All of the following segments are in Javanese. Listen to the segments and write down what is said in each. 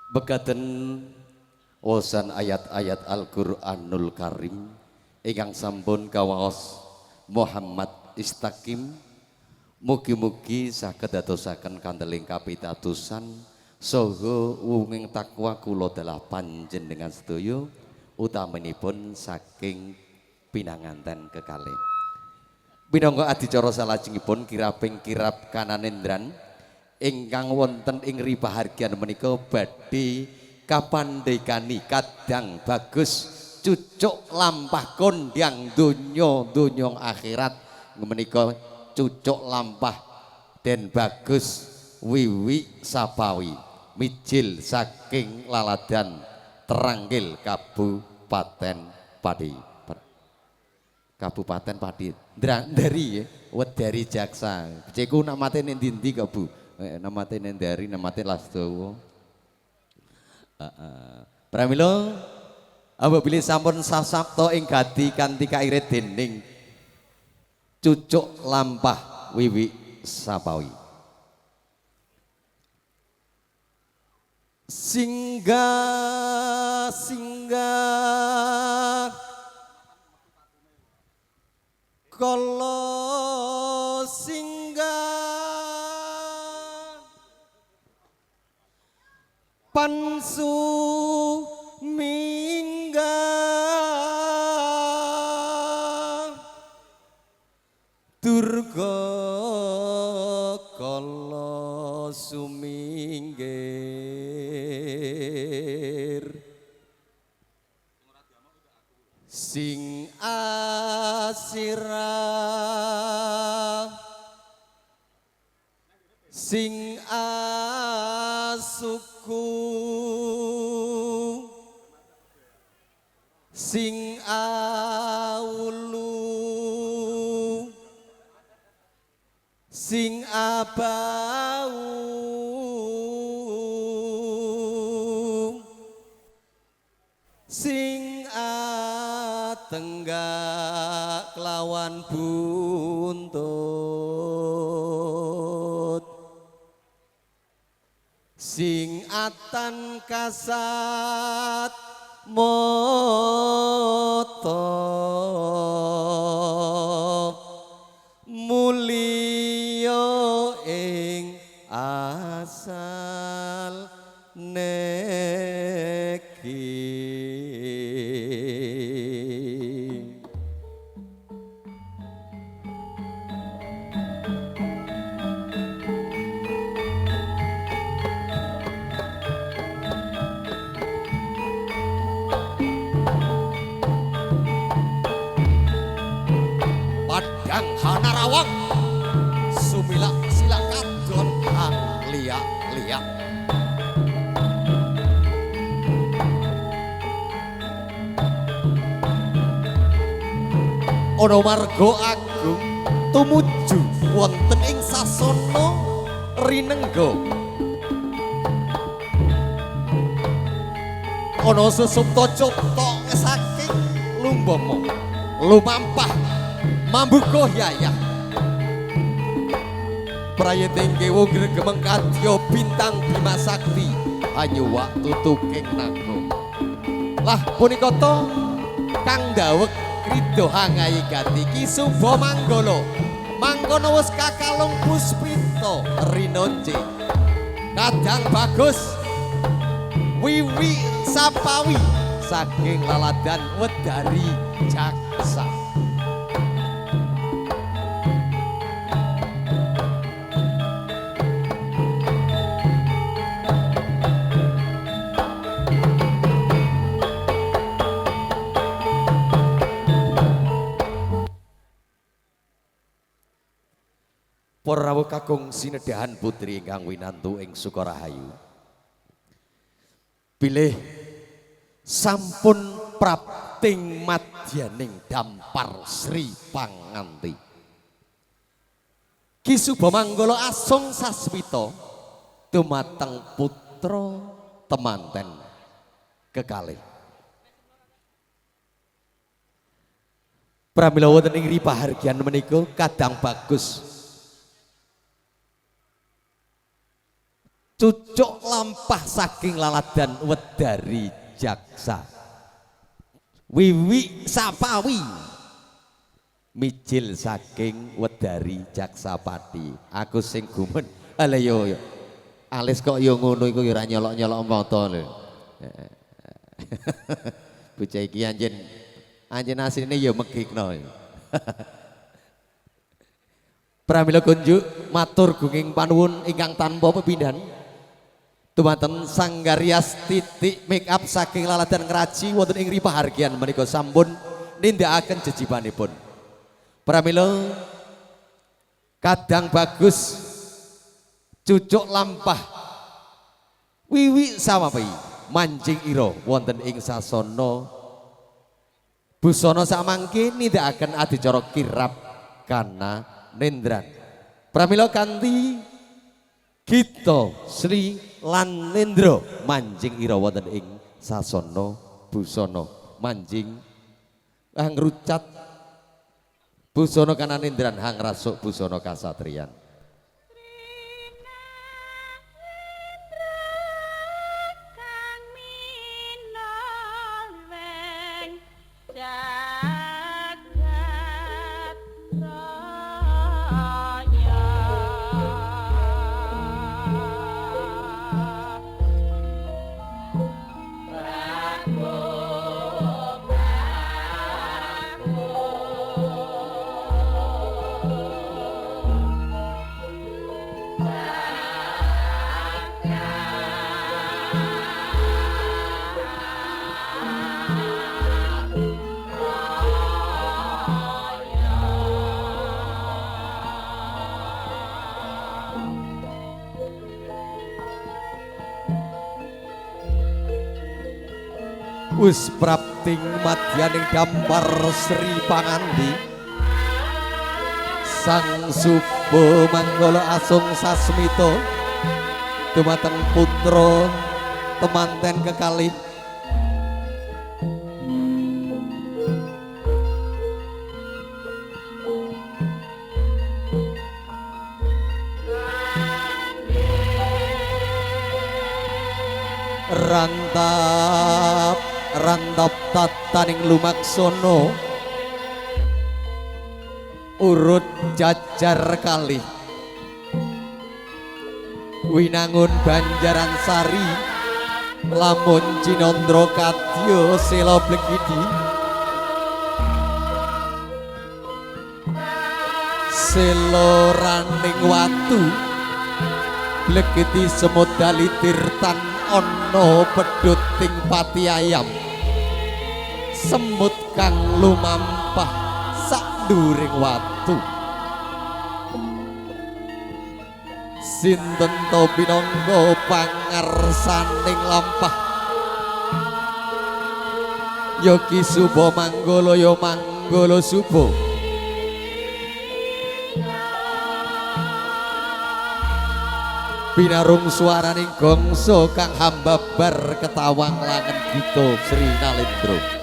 Bekaten waosan ayat-ayat Al-Qur'anul Karim ingkang sampun kawaos Muhammad Istakim, mugi-mugi saged dadosaken kanteling kapitadosan saha wunging takwa kula dalah panjenengan sedaya utaminipun saking pinanganten kekalih. Minangka adicara salajengipun kiraping kirap kananendran ingkang wonten ing ripahargyan menika badhe kapandhekani kadang bagus cucuk lampah kondang donya donya akhirat menika cucuk lampah den bagus Wiwi Sapawi mijil saking laladan Trangkil Kabupaten Pati. Kabupaten Pati. Ndari Wedari Jaksa. Ceku namate ning ndi-ndi kok Bu? Namate ning Ndari, namate Lasdowo. Heeh. Pramila apabila sampun sasapta ing gati kanthi kairit dening cucuk lampah Wiwi Sapawi. Singgah singgah kala singgah pansu minggah durga kala suminggir sing asirah sing asuku sing aulu sing abau sing atenggak kelawan buntut sing atan kasat mata mulya ing asal neki. Padang Hanarawang sumilak silak kadon hang liak liak. Ana marga agung tumuju wonten ing sasana rinengga. Ana susupta cipta saking lumbama lumampah mambuka yayah. Prayeting kewu gregemeng kadya bintang Bima Sakti hanyuwak tutuking naga. Lah punika ta kang daweg ridho hangayi gati Ki Suba Manggala. Mangkono wis kakalung puspita rinonce. Kadang bagus Wiwi Sapawi saking laladan Wedari Jaksa. Para rawuh kakung sinedahan putri ingkang winantu ing Sukorahayu. Bilih sampun prapting madyaning dampar Sri Panganti. Ki Suba Manggala asung sasmita dumateng putra temanten kekalih. Pramila wonten ing ripahargyan menika kadang bagus Cucuk lampah saking laladan Wedari Jaksa. Wiwi Sapawi mijil saking Wedari Jaksa Pati. Aku sing gumun. Ala yo yo. Alis kok yo ngono iku yo ora nyolok-nyolok mata lho. Bocah iki anjen anjen asline yo megikno. Pramila kunjuk matur gunging panuwun ingkang tanpa pepindhan dumateng Sanggar Rias Titik Make Up saking laladan Ngraji wonten ing Ripahargian menika sampun nindakaken jejibanipun. Pramila kadang bagus cucuk lampah wiwi samapi manjing ira wonten ing sasana busana samangke nindakaken adicara kirab kana nendran. Pramila kanthi Gita Sri lan Nendra manjing ira wonten ing sasana busana manjing hangrucat busana kananendran hangrasuk busana kasatriyan. Wis prapting madyaning dampar Sri Pangandi Sang Suba Manggala Asung Sasmita dumateng putra temanten kekalih rantap rantap tataning lumaksana urut jajar kalih winangun Banjaran Sari lamun Cinandra kadya sela blegidi sela raning watu blegidi semodali tirtan ana pedhut ting pati ayam semut kang lumampah sak nduring watu. Sinten to pinangka pangarsaning lampah ya Ki Suba Manggala ya Manggala Suba. Binarung suaraning gongso kang hambabar ketawang langen Gita Sri Nalendra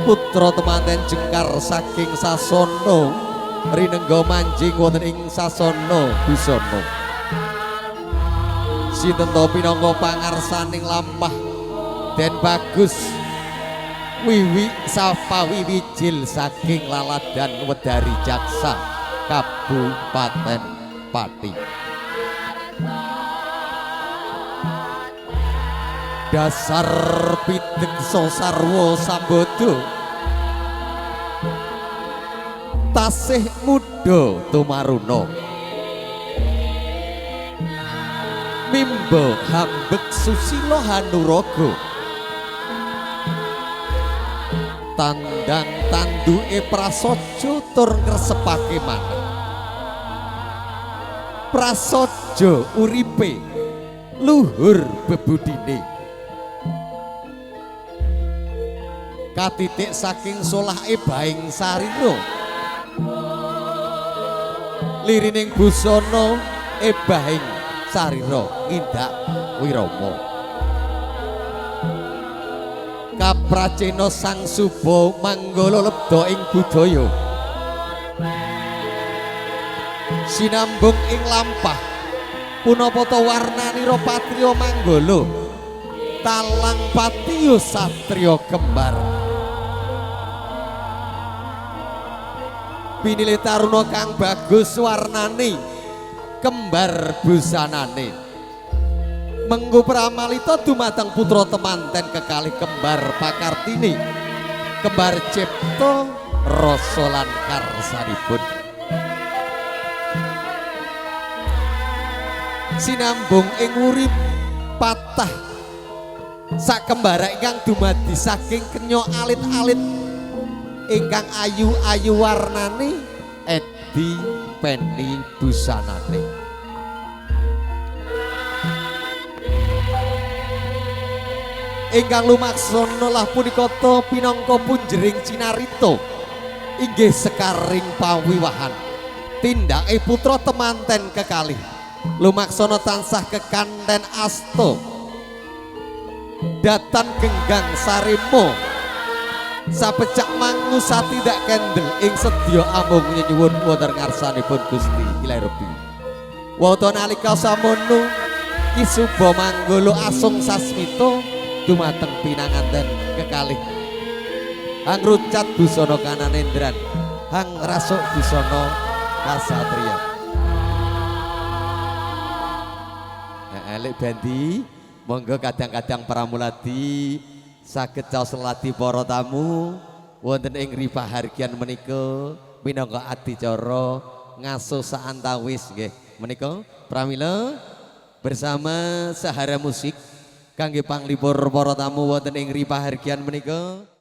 putra temanten jengkar saking sasana rinengga manjing wonten ing sasana busana. Sinten to pinangka pangarsaning lampah Den Bagus Wiwi Sapawi wijil saking laladan Wedari Jaksa Kabupaten Pati. Dasar pideksa sarwa sambodo tasih muda tumaruna mimba hambek susila hanuraga tandang tanduke prasaja tur ngresepake manah prasaja uripe luhur bebudine katitik saking solah ebaing sarira lirining busana ebahing sarira ngindak wirama kapracena Sang Suba Manggala lebda ing budaya sinambung ing lampah Punapa ta warnanira patriya manggala talang patiyo satriya kembar. Pinilih taruna kang bagus warnane kembar busanane. Mengko pramalita dumateng putra temanten kekalih kembar pakartini kembar cipta rasa lan karsanipun. Sinambung ing urip patah sakembara ingkang dumadi saking kenya alit-alit ingkang ayu-ayu warnane edi peni busanane. Ingkang lumaksana lah punika ta pinangka punjering cinarita inggih sekaring pawiwahan tindake putra temanten kekalih lumaksana tansah kekanten asta datan genggang sarimo sapecak mangu satidak kendel ing sedya amung nyenyuwun wonten ngarsanipun Gusti Ilahi Rabbi. Wonten nalika samono Ki Suba Manggala asung sasmita dumateng pinanganten kekalih hang rucat busana kananendran hang rasuk busana kasatriyan. Lek Bandi monggo kadang-kadang pramuladi saged caos lati para tamu wonten ing ripahargyan menika minangka adicara ngaso saantawis nggih menika pramila bersama Sahara Musik kangge panglipur para tamu wonten ing ripahargyan menika.